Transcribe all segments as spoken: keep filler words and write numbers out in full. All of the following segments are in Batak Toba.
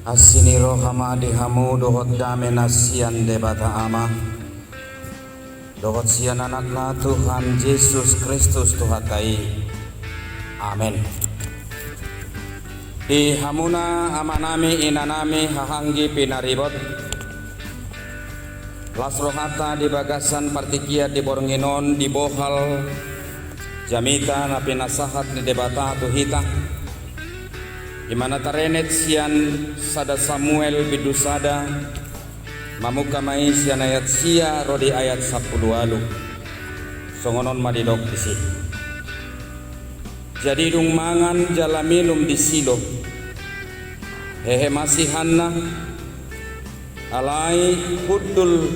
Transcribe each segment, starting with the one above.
Asi ni roha ma di hamu dohot dame na sian Debata Ama, dohot sian Anakna Tuhan Jesus Kristus Tuhanta i. Amen. Di hamuna amanami, inanami, hahaanggi pinaribot, las rohanta di bagasan partingkian di borngin on, di bohal jamita na pinasahat ni Debata tu hita, i ma na tarenet sian sada Samuel bindu sada, mamungka ma i sian ayat sia ro di ayat sampulu ualu. Songon on ma didok disi: Jadi dung mangan jala minum di Silo, hehe ma si Hanna, alai hundul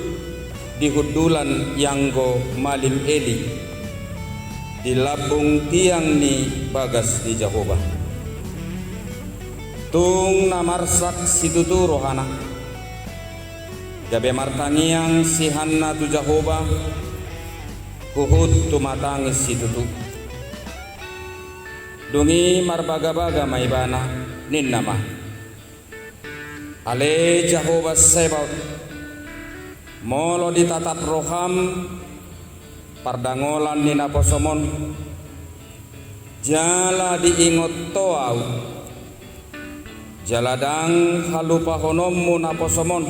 di hundulan ianggo malim Eli di lambung tiang ni bagas ni Jahowa. Tung na marsak situtu rohana, gabe martangiang si Hanna tu Jahowa, huhut tumatangis situtu. Dung i marbagabaga ma ibana, ninna ma: Ale Jahowa Sebaot, molo ditatap roham pardangolan ni naposom on, jala diingot Ho ahu, jala ndang halupahononmu naposom on,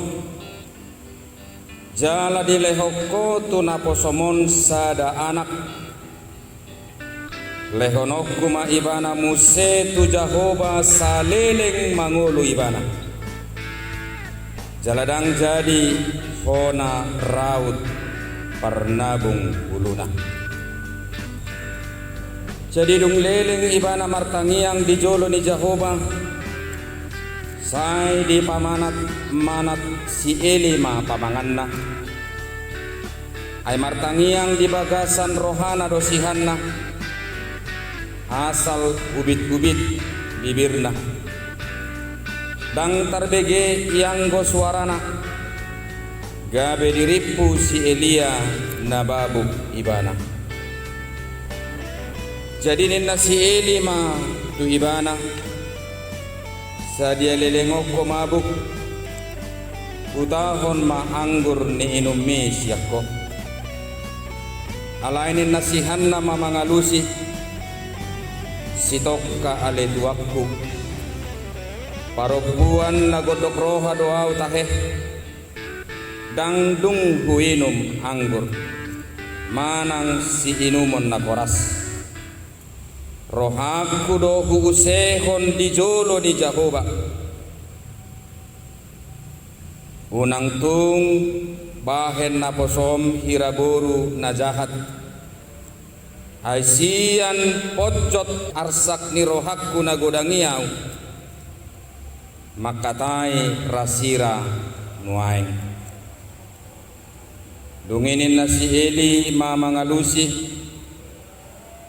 jala dilehon Ho tu naposom on sada anak, lehononku ma ibana muse tu Jahowa saleleng mangolu ibana, jala ndang jadi hona raut parnabung uluna. Jadi dung leleng ibana martangiang di jolo ni Jahowa, sai dipamanat-manat si Eli ma pamanganna. Ai martangiang di bagasan rohana do si Hanna, asal ubit-ubit bibirna. Ndang tarbege ianggo suarana, gabe dirimpu si Elia na babuk ibana. Jadi ninna si Eli ma tu ibana: Sadia leleng on ho mabuk, hutahon ma anggur niinummi sian ho. Alai ninna si Hanna ma mangalusi: Sitongka ale tuanku, parompuan na gondok roha do ahu tahe, ndang dung huinum anggur manang siinumon na koras. Rohangku do huusehon di jolo ni Jahowa, unang tung bahen naposom hira boru na jahat. Ai sian ponjot arsak ni rohangku na godang i ahu mangkatai rasira nuaeng. Dung i ninna si Eli ma mangalusi: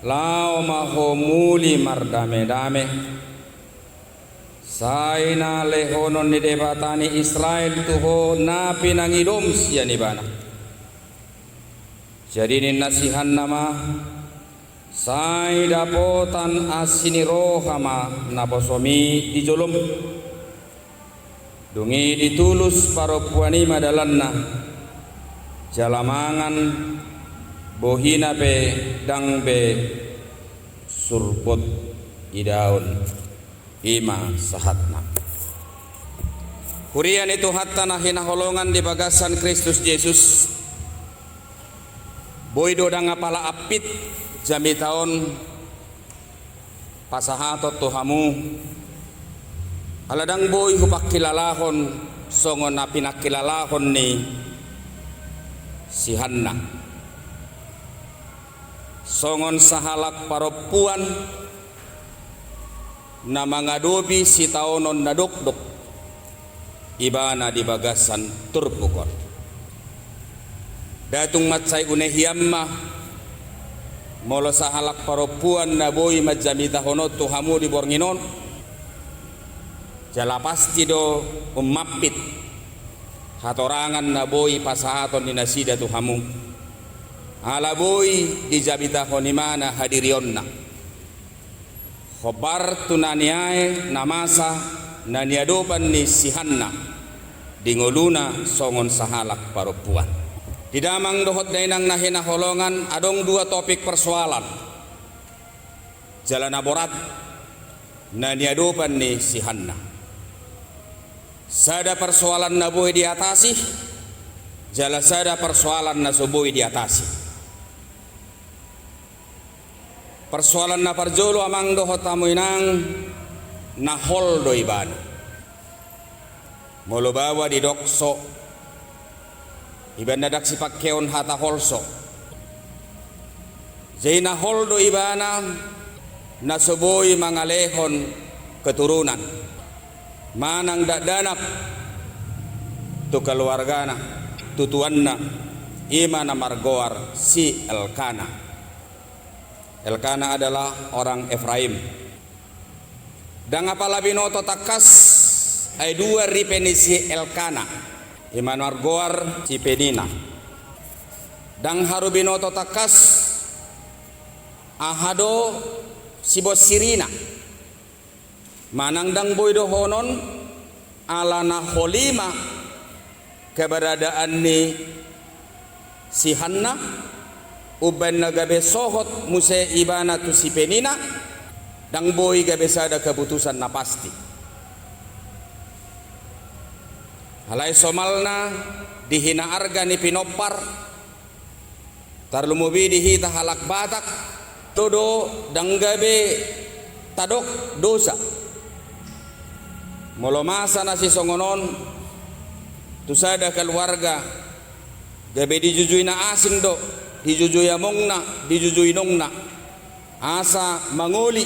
Laho ma ho muli mardame-dame, sai na lehonon ni Debata ni Israel tu ho na pinangidom sian ibana. Jadi ninna si Hanna ma: Sai dapotan asi ni roha ma naposom i di jolom. Dung i ditulus parompuan i ma dalanna, jala mangan, bohina pe ndang be surbot idaon. I ma sahatna. Huria ni Tuhanta na hinaholongan di bagasan Kristus Jesus, boi do ndang apala ampit jamita on pasahaton tu hamu, ala ndang boi hupangkilalahon songon na pinangkilalahon ni si Hanna. Songon sahalak parompuan na mangadopi sitaonon na dokdok ibana di bagasan turpuk on. Nda tung mansai une hian ma, molo sahalak parompuan na boi manjamitahon on tu hamu di borngin on, jala pasti do ummampit hatorangan na boi pasahaton ni nasida tu hamu. Ala boi dijamitahon ibana hadirionna. Hombar tu na niae na masa na niadopan ni si Hanna di ngoluna songon sahalak parompuan. Di damang dohot dainang na hinaholongan, adong dua topik persoalan. Jala na borat na niadopan ni si Hanna. Sada persoalan na boi diatasi, jala sada persoalan na so boi diatasi. Persoalan na parjolo, amang dohot hamu inang, na hol do ibana. Molo baoa didok so, ibana ndang sipangkeon hata holso. Jadi na hol do ibana na so boi mangalehon keturunan manang dakdanak tu keluargana, tu tuanna, i ma na margoar si Elkana. Elkana adalah orang Efraim. Ndang apala binoto tangkas, ai dua ripe ni si Elkana, i ma na margoar si Penina. Ndang haru binoto tangkas, aha do sibonsirina. Manang ndang boi dohonon, ala na hol i ma keberadaan ni si Hanna, umbahen na gabe sohot muse ibana tu si Penina, ndang boi gabe sada keputusan na pasti. Alai somalna di hinaarga ni pinompar, tarlumobi di hita halak Batak, to do ndang gabe tadok dosa. Molo masa na sisongon on tu sada keluarga, gabe dijujui na asing do, dijujui amongna, dijujui inongna, asa mangoli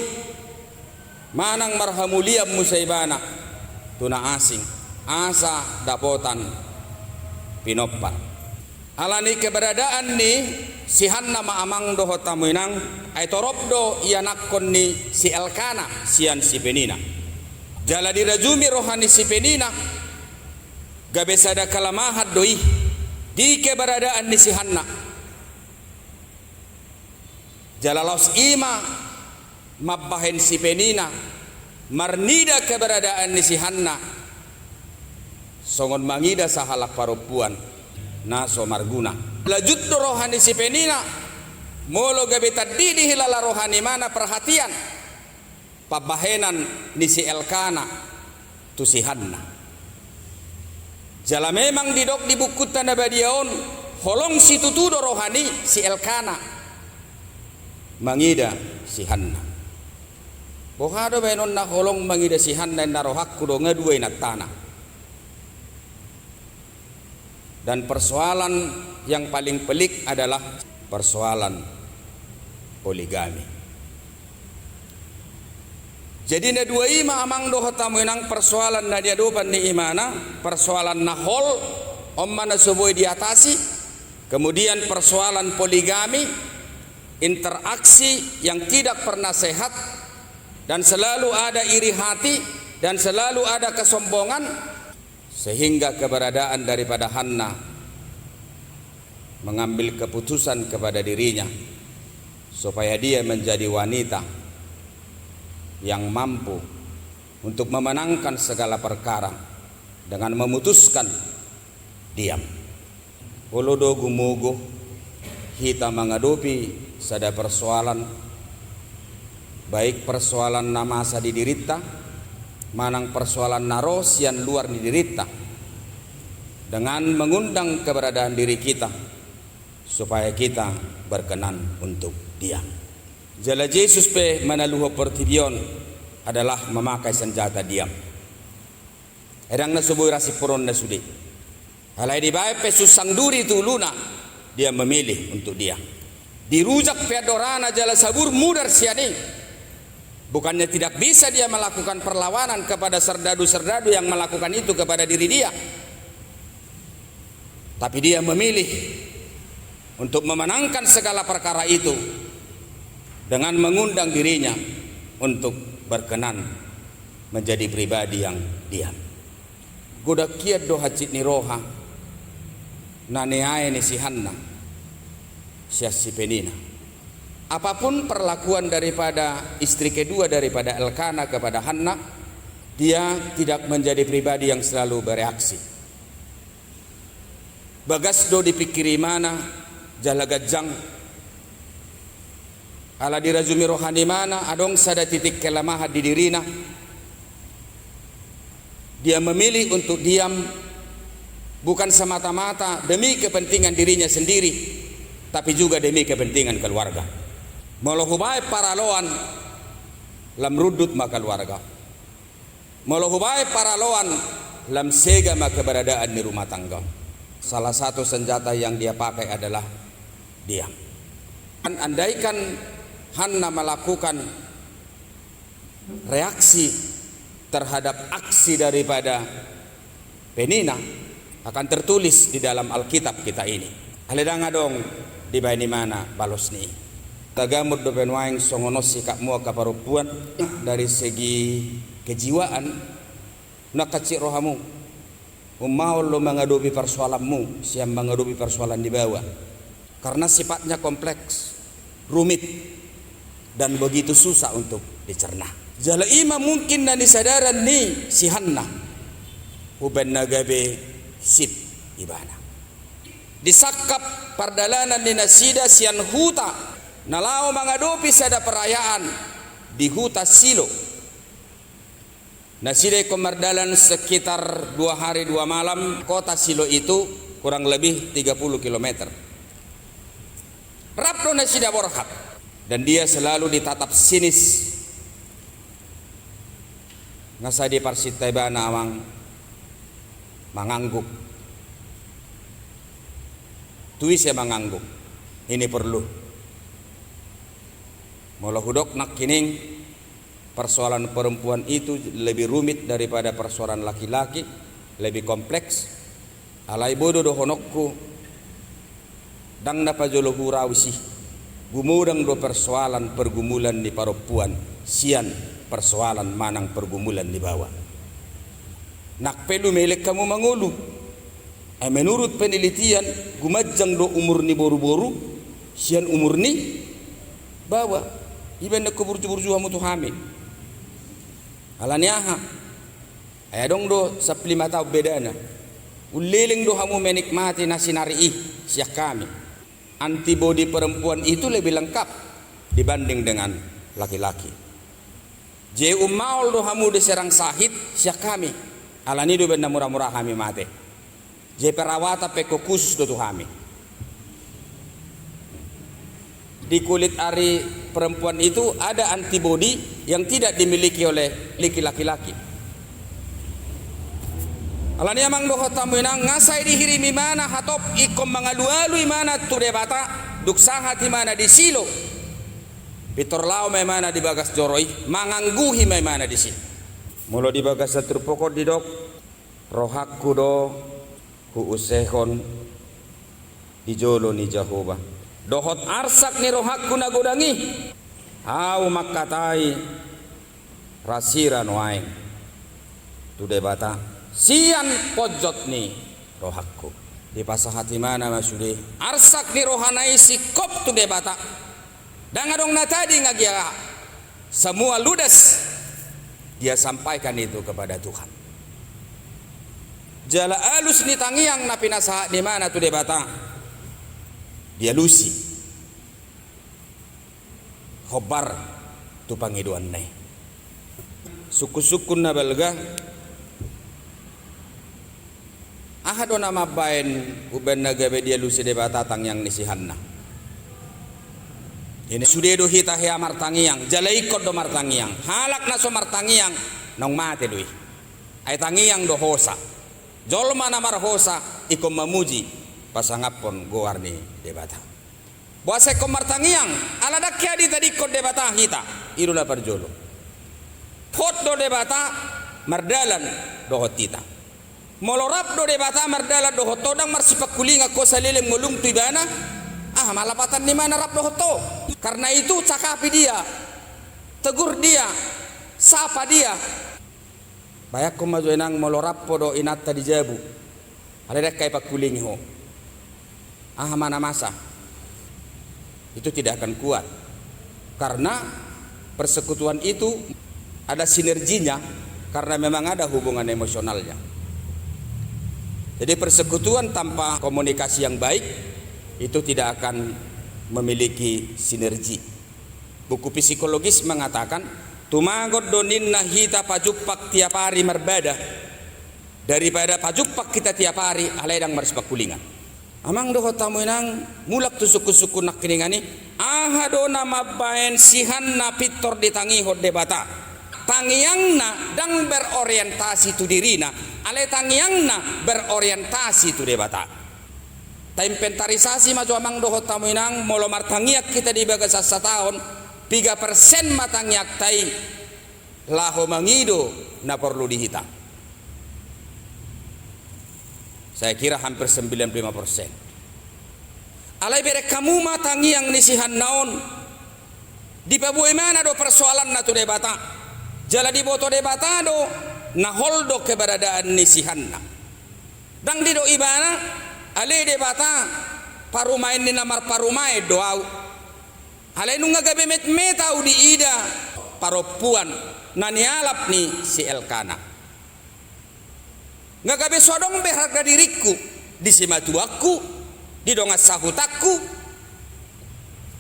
manang marhamulian muse ibana tu na asing, asa dapotan pinompar. Ala ni keberadaan ni si Hanna ma, amang dohot hamu inang, ai torop do ianakhon ni si Elkana sian si Penina. Jala dirajumi roha ni si Penina, gabe sada kelemahan do i di keberadaan ni si Hanna. Jala laos i ma mambahen si Penina marnida keberadaan ni si Hanna songon mangida sahalak parompuan na so marguna. Lajut do roha ni si Penina, molo gabe tandi dihilala roha ni ibana perhatian pambahenan ni si Elkana tu si Hanna. Jala memang didok di bukkunta na badia on, holong situtu do roha ni si Elkana mangida si Hanna. Boha do baenonna holong mangida si Hanna, inna rohangku do, nga dua inantana. Dan persoalan yang paling pelik adalah persoalan poligami. Jadi na dua i ma, amang dohot hamu inang, persoalan na niadopan ni ibana, persoalan na hol, on ma na so boi diatasi, kemudian persoalan poligami, interaksi yang tidak pernah sehat, dan selalu ada iri hati, dan selalu ada kesombongan, sehingga keberadaan daripada Hanna mengambil keputusan kepada dirinya supaya dia menjadi wanita yang mampu untuk memenangkan segala perkara dengan memutuskan diam. Olo do gumogo hita mangadopi sada persoalan, baik persoalan na masa di dirinta, manang persoalan na ro sian luar ni dirinta, dengan mengundang keberadaan diri kita supaya kita berkenan untuk diam. Jala Jesus pe manaluhon portibi on adalah memakai senjata diam. Ai ndang na so boi ra simpunonna sude. Alai dibaen pe sunsang duri tu uluna, dia memilih untuk diam. Dirujak pe andorana jala sabur mudar sian i. Bukannya tidak bisa dia melakukan perlawanan kepada serdadu-serdadu yang melakukan itu kepada diri dia. Tapi dia memilih untuk memenangkan segala perkara itu dengan mengundang dirinya untuk berkenan menjadi pribadi yang diam. Godang hian do hansit ni roha na niae ni si Hanna sian si Penina. Apapun perlakuan daripada istri kedua daripada Elkana kepada Hanna, Dia tidak menjadi pribadi yang selalu bereaksi. Bagas do dipikiri ibana jala ganjang. Ala dirajumi roha ni ibana adong sada titik kelemahan di dirina. Dia memilih untuk diam, bukan semata-mata demi kepentingan dirinya sendiri, tapi juga demi kepentingan keluarga. Molo hubaen paraloan, lam rundut ma keluarga. Molo hubaen paraloan, lam sega ma keberadaan ni rumah tangga. Salah satu senjata yang dia pakai adalah diam. Dan andaikan Hanna melakukan reaksi terhadap aksi daripada Penina, akan tertulis di dalam Alkitab kita ini. Alai ndang adong dibaen ibana balos ni i. Tagamon dope nuaeng songon on sikapmu angka parompuan, dari segi kejiwaan, unang hansit rohamu. Ummaol do mangadopi parsoalanmu sian mangadopi parsoalan ni baoa. Karena sifatnya kompleks, rumit, dan begitu susah untuk dicerna. Jala i ma mungkin na nisadaran ni si Hanna, umbaen na gabe sip ibana. Disangkap pardalanan ni nasida sian huta na laho mangadopi sada perayaan di huta Silo. Nasida ingkon mardalan sekitar dua hari dua malam. Kota Silo itu kurang lebih tiga puluh kilometer. Rap do nasida borhat, dan dia selalu ditatap sinis. Nga sai diparsinta ibana amang mangangguk. Tu ise mangangguk? Ini perlu. Molo hudok nangkining, persoalan perempuan itu lebih rumit daripada persoalan laki-laki, lebih kompleks. Alai boi do dohononku, ndang na pajolo hurau disi. Gumodang do persoalan pergumulan ni parompuan sian persoalan manang pergumulan ni baoa. Nang pe lumeleng hamu mangolu. Ai menurut penelitian, gumanjang do umur ni boruboru sian umur ni baoa. I baen nangkin burju-burju hamu tu hami. Ala ni aha? Ai adong do sampulu lima taon bedana. Ulleleng do hamu menikmati na sinari i sian hami. Antibodi perempuan itu lebih lengkap dibanding dengan laki-laki. Jadi ummaol do hamu diserang sahit sian hami. Ala ni i do baen na mura-mura hami mate. Jadi perawatan pe ingkon khusus do tu hami. Di kulit ari perempuan itu ada antibodi yang tidak dimiliki oleh laki-laki. Ala ni i amang dohot hamu inang, nga sai dihirim ibana hatop ingkon mangalualu ibana tu Debata, dung sahat ibana di Silo. Pintor laho ma ibana di bagas joro i, mangangguhi ma ibana disi. Molo di bagasan turpuk on didok, rohangku do huusehon di jolo ni Jahowa. Dohot arsak ni rohangku na godang i, ahu mangkatai rasira nuaeng tu Debata sian ponjot ni rohangku. Dipasahat ibana ma sude arsak ni rohana i singkop tu Debata. Ndang adong na tading agia, semua ludes dia sampaikan itu kepada Tuhan. Jala alus ni tangiang na pinasahat ni ibana tu Debata, dialusi hombar tu pangidoanna i. Sungkun-sungkun na balga. Aha do na mambaen umbaen na gabe dialusi Debata tangiang ni si Hanna? Ini sude do hita hea martangiang, jala ingkon do martangiang. Halak na so martangiang naung mate do i. Ai tangiang do hosa. Jolma na marhosa ingkon mamuji pasangaphon goar ni Debata. Boasa ingkon martangiang? Ala ndang hea ditadingkon Debata hita. I do na parjolo. Hot do Debata mardalan dohot hita. Molo rap do Debata mardalan dohot ho, ndang marsipangkulingan ho saleleng ngolum tu ibana, aha ma lapatan ni ibana rap dohot ho? Karena itu cakapi dia, tegur dia, sapa dia. Bayangkon ma jo inang, molo rap ho dohot inanta di jabu, alai ndang hea ipangkulingi ho, aha ma na masa? Itu tidak akan kuat. Karena persekutuan itu ada sinerginya. Karena memang ada hubungan emosionalnya. Jadi, persekutuan tanpa komunikasi yang baik itu tidak akan memiliki sinergi. Buku psikologis mengatakan, tumagon do ninna hita pajumpang tiap ari marbada daripada pajumpang hita tiap ari alai ndang marsipakulingan. Amang dohot hamu inang, mulak tu sungkun-sungkun nangkiningan i, aha do na mambahen sihanna pintor ditangihon Debata? Tangiangna ndang berorientasi tu dirina, alai tangiangna berorientasi tu Debata. Tainventarisasi ma jo amang dohot hamu inang, molo martangiang hita di bagasan sataon, piga persen ma tangiangta i laho mangido na porlu di hita? Saya kira hampir sembilan puluh lima persen. Alai bereng hamu ma tangiang ni sihanna on, dipaboa ibana do persoalanna tu Debata. Jala diboto Debata do na hol do keberadaan ni sihanna. Ndang didok ibana, ale Debata, parumaen ni na marparumaen do ahu. Alai nunga gabe metmet ahu diida parompuan na nialap ni si Elkana. Nga gabe so adong be harga diringku di simatuangku, di dongan sahutanku.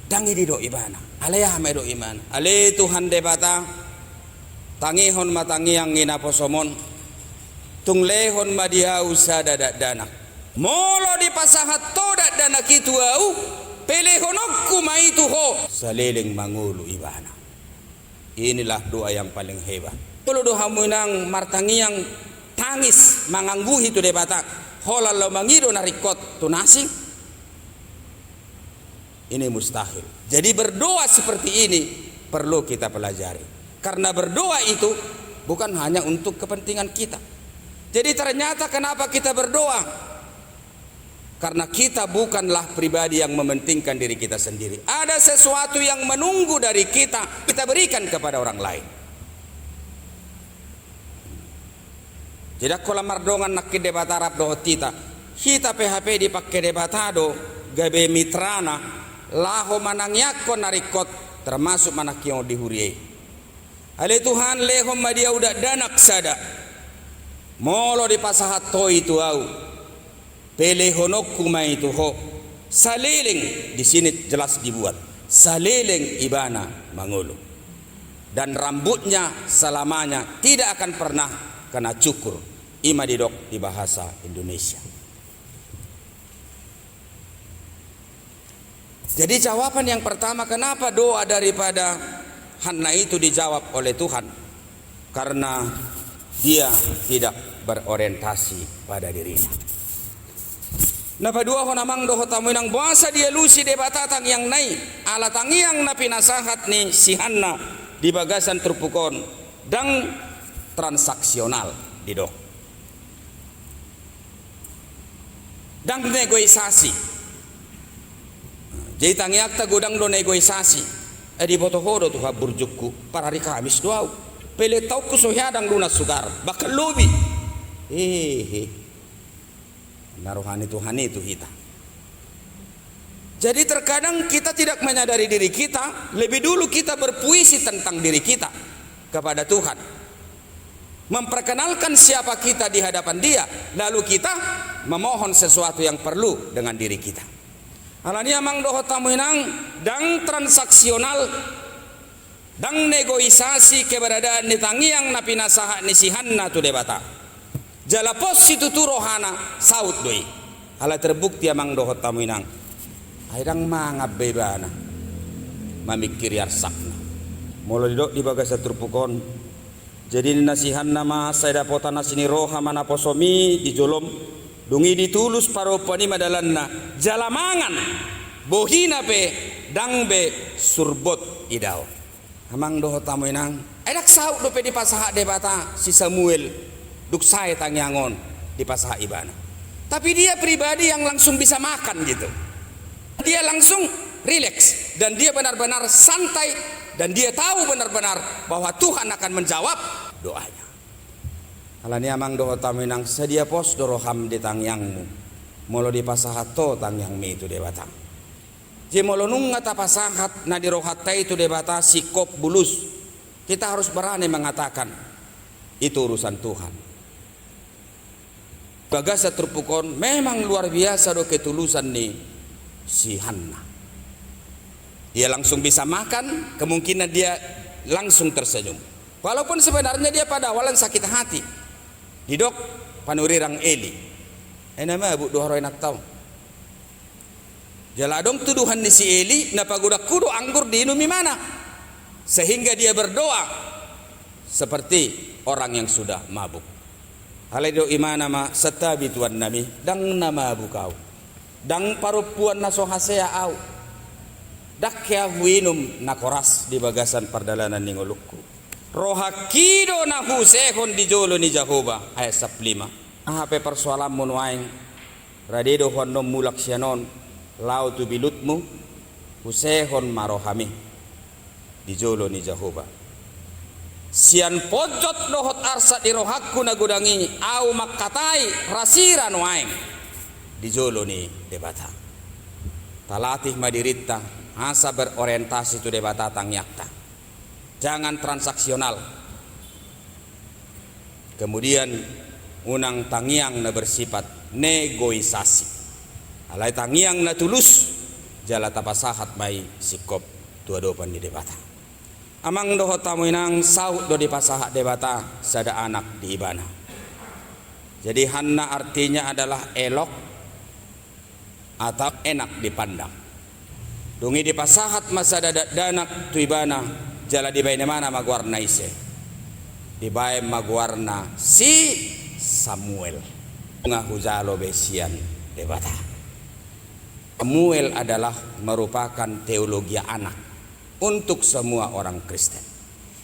Ndang i didok ibana. Alai aha ma didok ibana? Ale Tuhan Debata, tangihon ma tangiang ni naposom on. Tung lehon ma di ahu sada dakdanak. Molo dipasahat Ho dakdanak i tu ahu, pelehononku ma i tu Ho. Saleleng mangolu ibana. Inilah doa yang paling hebat. Molo do hamu inang martangiang tangis mangangguhi tu Debata, holan laho mangido na ringkot tu na asing, ini mustahil. Jadi, berdoa seperti ini perlu kita pelajari. Karena berdoa itu bukan hanya untuk kepentingan kita. Jadi, ternyata kenapa kita berdoa? Karena kita bukanlah pribadi yang mementingkan diri kita sendiri. Ada sesuatu yang menunggu dari kita, kita berikan kepada orang lain. Jadi, anggo lam mardongan nangkin Debata rap dohot hita, hita pe hape dipangke Debata do gabe mitrana laho manangiangkon na ringkot, termasuk manangihon di huria i. Ale Tuhan, lehon ma di ahu dakdanak sada. Molo dipasahat Ho i tu ahu, pelehononku ma i tu Ho. Saleleng, di sini jelas dibuat, saleleng ibana mangolu. Dan rambutnya selamanya tidak akan pernah kena cukur. I ma didok di bahasa Indonesia. Jadi, jawaban yang pertama, kenapa doa daripada Hanna itu dijawab oleh Tuhan? Karena dia tidak berorientasi pada dirinya. Na paduahon, amang dohot hamu inang, boasa dialusi Debata tangiangna i? Ala tangiang na pinasahat ni si Hanna di bagasan turpuk on ndang transaksional, didok. Ndang negosiasi. Jadi, tangiangta godang do negosiasi. Eh, diboto Ho do Tuhan burjukku, parari Kamis do ahu. Pe lehon taonku so hea, ndang lunas sugar, bahkan lobi. Hehe. Na roha ni Tuhan i tu hita. Jadi, terkadang kita tidak menyadari diri kita, lebih dulu kita berpuisi tentang diri kita kepada Tuhan. Memperkenalkan siapa kita di hadapan Dia, lalu kita memohon sesuatu yang perlu dengan diri kita. Alani i, amang dohot hamu inang, ndang transaksional, ndang negosiasi keberadaan ni tangiang na pinasahat ni si Hanna tu Debata. Jala pos situtu rohana, saut do i. Ala terbukti, amang dohot hamu inang, ai ndang mangan be ibana mamingkiri arsakna. Molo didok di bagasan turpuk on, jadi ninna si Hanna ma, sai dapotan asi ni roha ma naposom i di jolom. Dung i ditulus parompuan i ma dalanna, jala mangan, bohina pe ndang be surbot idaon. Amang dohot hamu inang, ai ndang saut dope dipasahat Debata si Samuel dung sae tangiang on dipasahat ibana. Tapi dia pribadi yang langsung bisa makan gitu. Dia langsung rileks dan dia benar-benar santai dan dia tahu benar-benar bahwa Tuhan akan menjawab doanya. Alani i, amang dohot hamu inang, sadia pos do roham di tangiangmu molo dipasahat Ho tangiangmi tu Debata. Jadi, molo nunga tapasahat na di rohanta i tu Debata singkop bulus, kita harus berani mengatakan, Itu urusan Tuhan. Bagasan turpuk on memang luar biasa do ketulusan ni si Hanna. Dia langsung bisa makan, kemungkinan dia langsung tersenyum. Walaupun sebenarnya dia pada awalnya sakit hati. Didok panurirang Eli, "Ai na mabuk do haroa inanta on." Jala adong tuduhan ni si Eli, "Na pagodangku do anggur diinum imana, sehingga dia berdoa seperti orang yang sudah mabuk." Alai didok imana ma, "Santabi tuannami, ndang na mabuk ahu. Ndang parompuan na so hasea ahu. Ndang hea huinum na koras di bagasan pardalanan ni ngolungku. Rohangki do na huusehon di jolo ni Jahowa." Ayat sampulu lima. Aha pe persoalanmu nuaeng, rade do ho annon mulak sian on laho tu bilutmu, usehon ma rohami di jolo ni Jahowa. Sian ponjot dohot arsak ni rohangku na godang i, ahu mangkatai rasira nuaeng di jolo ni Debata. Talatih ma dirinta asa berorientasi tu Debata tangiangta. Jangan transaksional. Kemudian, unang tangiang na bersifat negosiasi. Alai tangiang na tulus, jala tapasahat ma i singkop tu adopan ni Debata. Amang dohot hamu inang, saut do dipasahat Debata sada anak di ibana. Jadi, Hanna artinya adalah elok atau enak dipandang. Dung i dipasahat ma sada dakdanak tu ibana, jala dibaen ibana ma goarna ise? Dibaen ma goarna si Samuel. Nunga hujalo be sian Debata. Samuel adalah merupakan teologia anak untuk semua orang Kristen.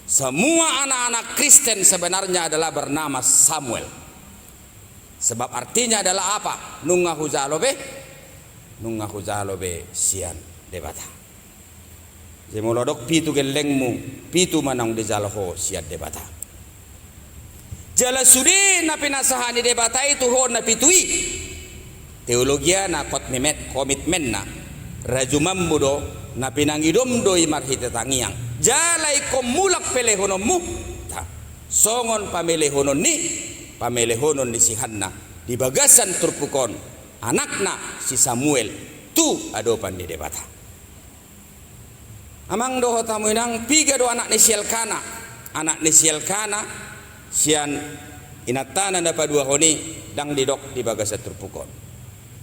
Semua anak-anak Kristen sebenarnya adalah bernama Samuel. Sebab artinya adalah apa? Nunga hujalo be, nunga hujalo be sian Debata. Jadi molo adong pitu gellengmu, pitu ma naung dijalo ho sian Debata. Jala sude na pinasahat ni Debata i tu ho na pitu i. Teologiana, komitmen, komitmenna, rajumanmu do, na pinangidom do i marhite tangiang. Jala ingkon mulak pelehononmu, ta, songon pamelehonon ni, pamelehonon ni si Hanna di bagasan turpuk on, anakna si Samuel tu adopan ni Debata. Amang dohot hamu inang, piga do anak ni si Elkana? Anak ni si Elkana, sian inantana na paduahon i, ndang didok di bagasan turpuk on.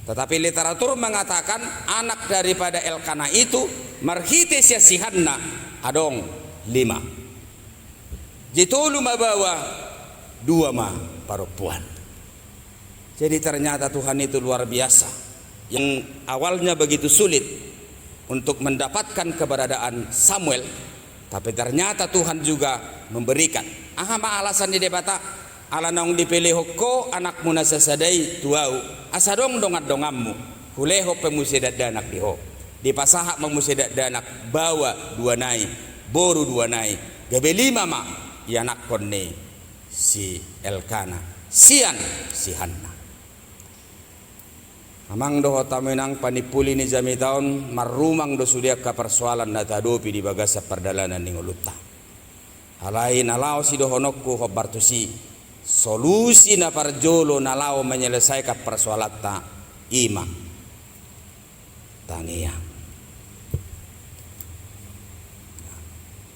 Tetapi literatur mengatakan anak daripada Elkana itu marhite sian si Hanna adong lima. Jadi tolu ma baoa, dua ma parompuan. Jadi ternyata Tuhan itu luar biasa. Yang awalnya begitu sulit untuk mendapatkan keberadaan Samuel, tapi ternyata Tuhan juga memberikan. Aha ma alasan ni Debata? Ala naung dipelehon ho anakmu na sasada i tu ahu, asa adong dongan-donganmu, hulehon pe muse dakdanak di ho. Dipasahat ma muse dakdanak, baoa dua nai, boru dua nai, gabe lima ma ianakhon ni si Elkana sian si Hanna. Amang dohot hamu inang, panimpuli ni jamita on, marrumang do sude angka persoalan na taadopi di bagasan pardalanan ni ngolunta. Alai na laho sidohononku hombar tusi, solusi na parjolo na laho menyelesaikan persoalanta i ma tangiang.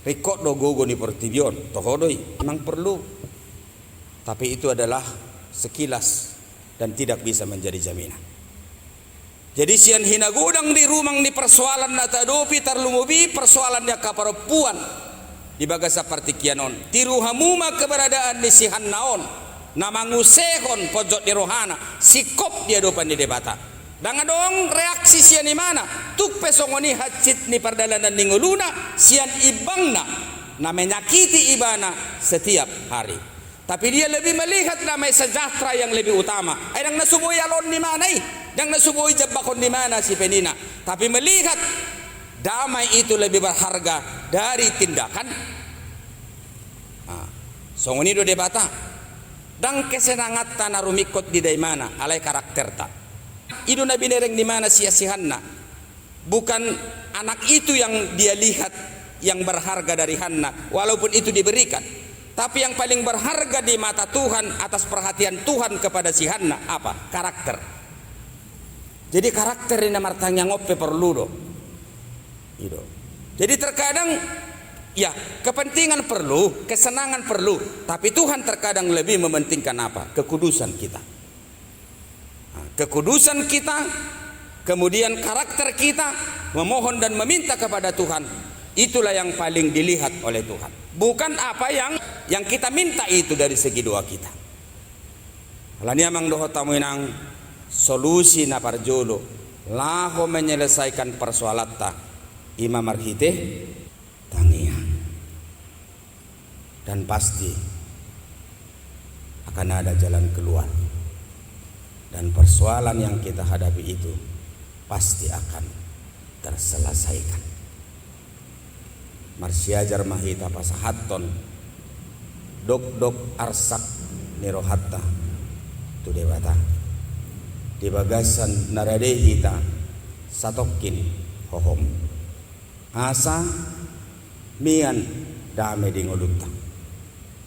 Ringkot do gogo ni portibi on, toho do i, memang perlu. Tapi itu adalah sekilas dan tidak bisa menjadi jaminan. Jadi sian hinagodang di rumang ni persoalan na taadopi, tarlumobi persoalan ni angka parompuan di bagasan partingkian on. Tiru hamu ma keberadaan ni si Hanna on, na mangusehon ponjot ni rohana singkop di adopan ni Debata. Ndang adong reaksi sian imana, tung pe songon i hansit ni pardalanan ni ngoluna sian imbangna na menyakiti ibana setiap hari. Tapi dia lebih melihat damai sejahtera yang lebih utama. Ai ndang na so boi aloon ni imana i, ndang na so boi jambakon ni imana sipe ninna. Tapi melihat damai itu lebih berharga dari tindakan. Nah, songon i do Debata. Ndang kesenanganta na rumingkot di da imana, alai karakterta. I do na binereng ni imana sian si Hanna. Bukan anak itu yang dia lihat yang berharga dari Hanna, walaupun itu diberikan. Tapi yang paling berharga di mata Tuhan atas perhatian Tuhan kepada si Hanna apa? Karakter. Jadi karakter ini martangiang on pe perlu do. Gitu. Jadi terkadang ya kepentingan perlu, kesenangan perlu, tapi Tuhan terkadang lebih mementingkan apa? Kekudusan kita. Nah, kekudusan kita, kemudian karakter kita, memohon dan meminta kepada Tuhan, itulah yang paling dilihat oleh Tuhan. Bukan apa yang yang kita minta itu dari segi doa kita. Alani i amang dohot hamu inang, solusi na parjolo laho menyelesaikan persoalanta ima marhite tangiang. Dan pasti akan ada jalan keluar. Dan persoalan yang kita hadapi itu pasti akan terselesaikan. Marsiajar ma hita pasahathon dokdok arsak ni rohanta tu Debata di bagasan na rade hita satongkin hohom. Asa mian dame di ngolunta.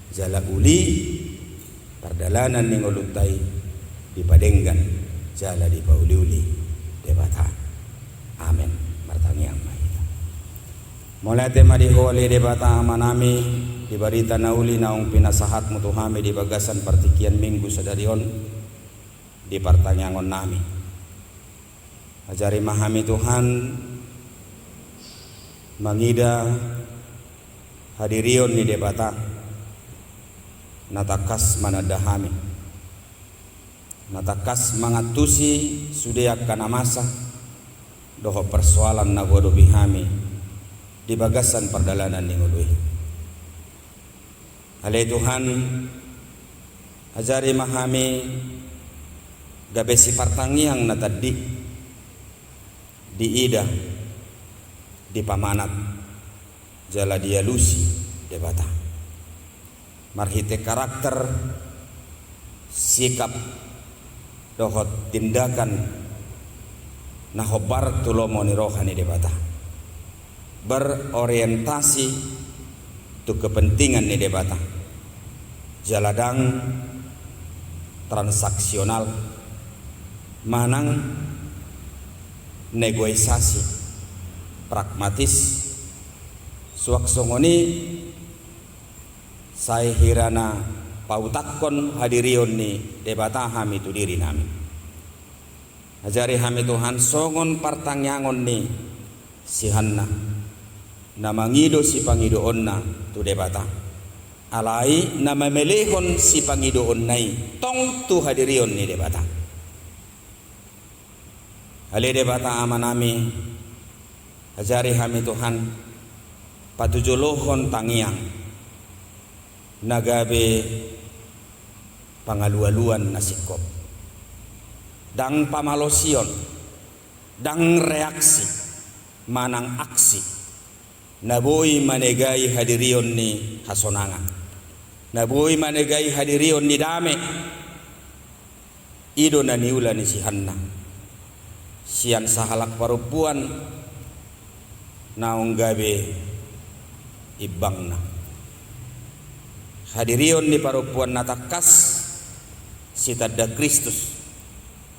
Jala uli pardalanan ni ngolunta i dipadenggan jala dipauliuli Debata. Amen. Martangiang ma hita. Mauliate ma di Ho ale Debata Amanami, di barita na uli naung pinasahatmu tu hami di bagasan partingkian Minggu sadari on, di partangiangonnami. Ajari ma hami Tuhan mangida hadirion ni Debata na tangkas mananda hami, na tangkas mangantusi sude angka na masa dohot persoalan na huadopi hami di bagasan pardalanan ni ngolu i. Ale Tuhan, ajari ma hami gabe sipartangiang na tandi, diida, dipamanat, jala dialusi Debata. Marhite karakter, sikap, dohot tindakan na hombar tu lomo ni roha ni Debata. Berorientasi tu kepentingan ni Debata. Jala ndang transaksional manang negosiasi, pragmatis, suang songon i sai hira na pautakkon hadirion ni Debata hami tu dirinami. Ajari hami Tuhan songon partangiangon ni si Hanna, na mangido sipangidoonna tu Debata. Alai na mamelehon sipangidoonna i tong tu hadirion ni Debata. Ale Debata Amanami, ajari hami Tuhan patujolohon tangiang na gabe pangalualuan na singkop. Ndang pamalosion, ndang reaksi manang aksi na boi manegai hadirion ni hasonangan, na boi manegai hadirion ni dame. I do na niula ni si Hanna sian sahalak parompuan naung gabe imbangna. Hadirion ni parompuan na tangkas sitanda Kristus,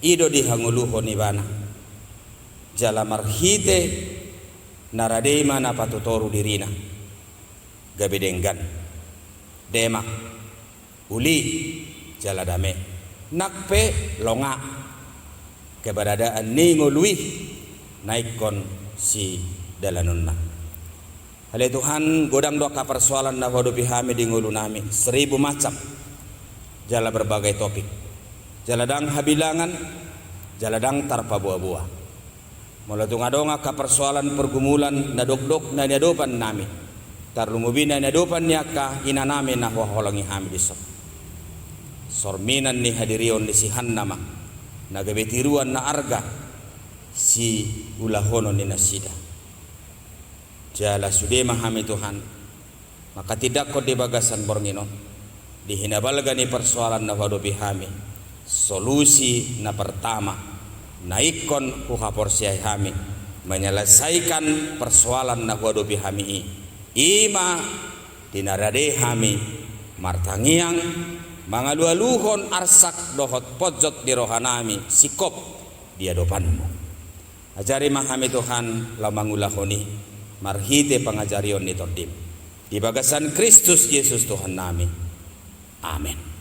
i do dihangoluhon ibana. Jala marhite na rade i ma na patutoru dirina, gabe denggan, demak, uli, jala dame. Nang pe longa keberadaan ni ngolu i na ingkon sidalanonna. Ale Tuhan, godang do angka persoalan na huadopi hami di ngolunami, seribu macam, jala berbagai topik, jala ndang habilangan, jala ndang tarpaboaboa. Molo tung adong angka persoalan pergumulan na dokdok na niadopannami, tarlumobi na niadopan ni angka inanami na huhaholongi hami dison, sorminan ni hadirion ni si Hanna ma na gabe tiruan na arga siulahonon ni nasida. Jala sude ma hami Tuhan manghatindanghon di bagasan borngin on, di hinabalga ni persoalan na huadopi hami, solusi na pertama na ingkon huhaporseai hami menyelesaikan persoalan na huadopi hami i, i ma di na rade hami Martangiang, mangalualuhon arsak dohot ponjot ni rohanami singkop di adopanMu. Ajari ma hami Tuhan laho mangulahon i, marhite pangajarion ni TondiM. Di bagasan Kristus Jesus Tuhannami. Amen.